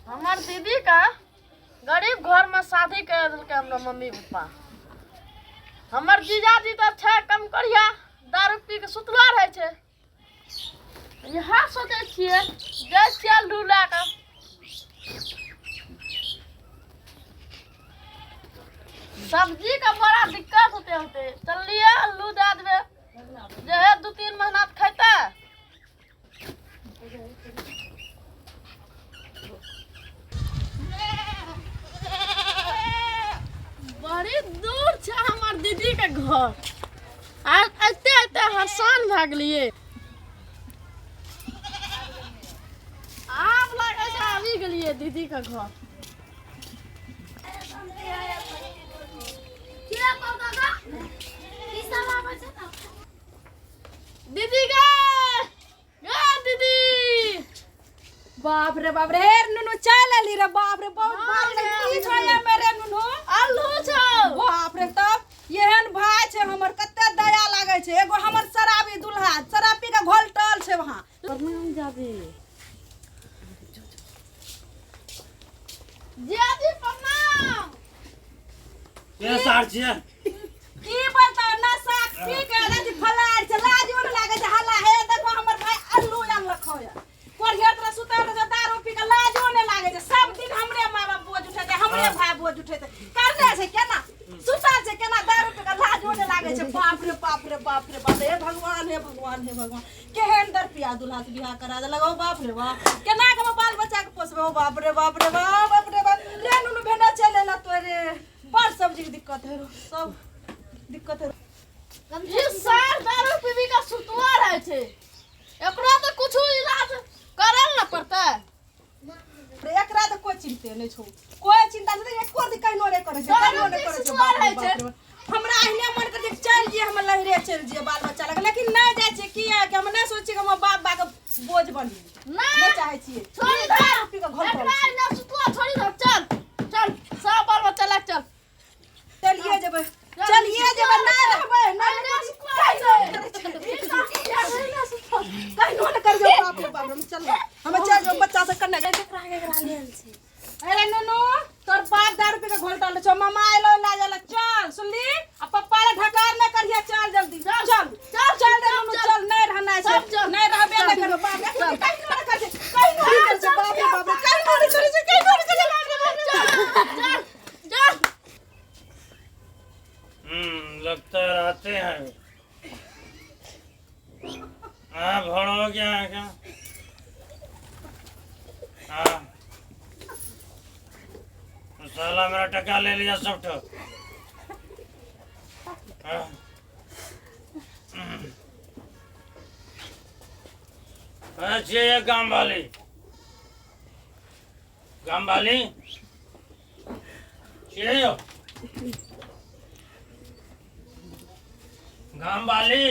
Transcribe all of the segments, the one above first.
हमर दीदी का गरीब घर में शादी कर देलकै हमरा मम्मी पप्पा। हमर जीजाजी तऽ छै कम करिया, दारू पी के सुतलो रहै छै। इएह सोचै छियै जाइ छियै अल्लू लए कऽ। सब्जीके बड़ा दिक्कत होते होते चललियै अल्लू दए देबै जे हे 2-3 महीना तऽ खैतै। बड़ी दूर छै हमर दीदीके घर, आ एते एते हसान भए गेलियै। आब लागै छै आबि गेलियै दीदीके घर। दीदी गे, गे दीदी। बाप रे बाप रे, हे नुनू चल अली रे। बाप रे बहुत भाग रे, की छौ ये मेरे नुनू? आलू छौ। बाप रे, तब एहन भाय छै हमर, कते दया लागै छै। एगो हमर शराबी दुल्हा शराब पी के घोलटल छै वहाँ। प्रणाम जाजी। जियाजी प्रणाम। के सार छियै? की बोलता नशा पी के लाजी फलार छै, लाजो ने लागै छै। हल्ला हे देखो हमर भाई अल्लू आनलखो ये। कोरियर तरह सुतल रहै छै दारू पी के, लाजो ने लागै छै। सब दिन हमरे माय बाप बोझ उठेतै, हमरे भाई बोझ उठेतै। करने छै केना सुतल छै केना दारू पी के, लाजो ने लागै छै। बाप रे बाप रे बाप रे बाप, हे भगवान हे भगवान हे भगवान, केहन दरपिया दुल्हा से बियाह करा देलक। ओ बाप रे बाप, केना के हम बाल बच्चा के पोसबै? ओ बाप रे बाप रे बाप, बाप रे बाप। रे नुनू भेना चलि एला तोरे, बड़ सब्जी के दिक्कत है रो, सब दिक्कत है। ई सार दारू पीबी के सुतलो रहै छै, एकरो तऽ कुछो इलाज करल ने पड़तै। रे एकरा तऽ कोइ चिन्ते नहि छौ, कोइ चिन्ता नहि, एको दिन कहिनो नहि करै छै, कहिनो नहि करै छै। बाप रे बाप रे, हमरा अहिने मन करै छै चलि जइए, हम लहरे चलि जइए बाल बच्चा लग, लेकिन नहि जाइ छियै। किया कि हम नहि सोचै छियै कि हमर बाप बा के बोझ बनी, नहि चाहै छियै। छोड़ि दे दारू पी के घर एकरा, एने सुतलो छोड़ि दे। चल चल, सब बाल बच्चा लग चल। चलिए जेबै, चलिए जेबै, नहि रहबै, नहि कहिनो नहि कर। बाप रे बाप, हम चल, हम चल जेबै बच्चा से कन्ने। अरे नुनू, तोर बाप दारू पी के घोलटल छौ, मामा आइलो ला जाला, चल सुनली? आ पप्पा ले ढकार नहि करिहे, चल जल्दी, चल चल चल रे नुनू चल। नहि रहना छै, नहि रहबे नहि करबो। बाप रे, कहिनो नहि करै छै, कहिनो नहि करै छै। बाप रे बाप रे, कहिनो नहि करै छै, कहिनो नहि करै छै। बाप रे बाप रे, चल चल। लगता है रहते हैं। हाँ, भड़ हो गया है क्या? हाँ, साला मेरा टका ले लिया सब ठो। हाँ। अच्छे ये गाम वाली, गाम वाली छियै यौ गाम वाली।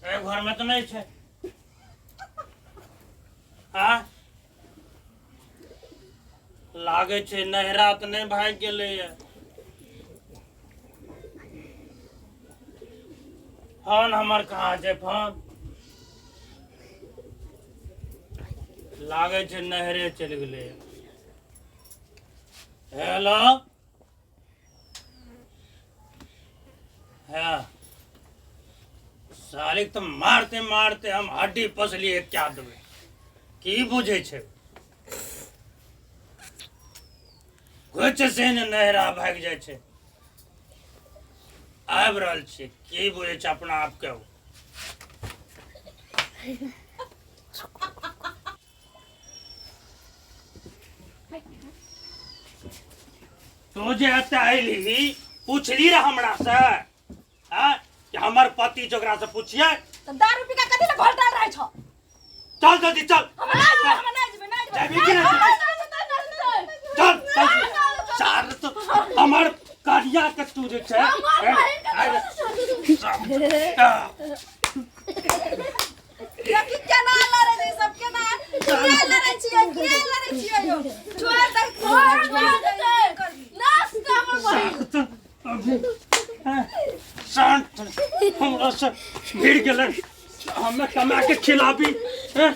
ए घर में तो नहीं छै? हाँ, लागै छै नहरा तऽ नहि भागि गेलैए। फोन हमर कहाँ छै? फोन लागै छै नहरे चलि गेलै। हेलो, हाँ सालिक तऽ मारते मारते हम हड्डी पसलिए क्या देबै। की बुझै छै? होइ छै से ने नहरा भागि जाइ छै। आबि रहल छियै। की बुझै छै अपना आपके ओ? तू जे एतऽ अयली, पुछली रे हमरा से आँय कि हमर पति छै, ओकरा से पुछियै? तऽ दारू पी के कथी लए घोलटल रहै छौ? चल जल्दी चल। हम नहि जेबै, हम नहि जेबै, नहि जेबै। जेबही कि नहि जेबही? चल चल सार तो हमर करिया के तू जे छै। देखी केना लड़ै छै सब, केना किया लड़ै छियै, किया लड़ै छियै यौ? छोड़ दे, छोड़ दे। अभी शांत हमरा से भिड़ गेलै। हमे कमा के खिलाबी हैं?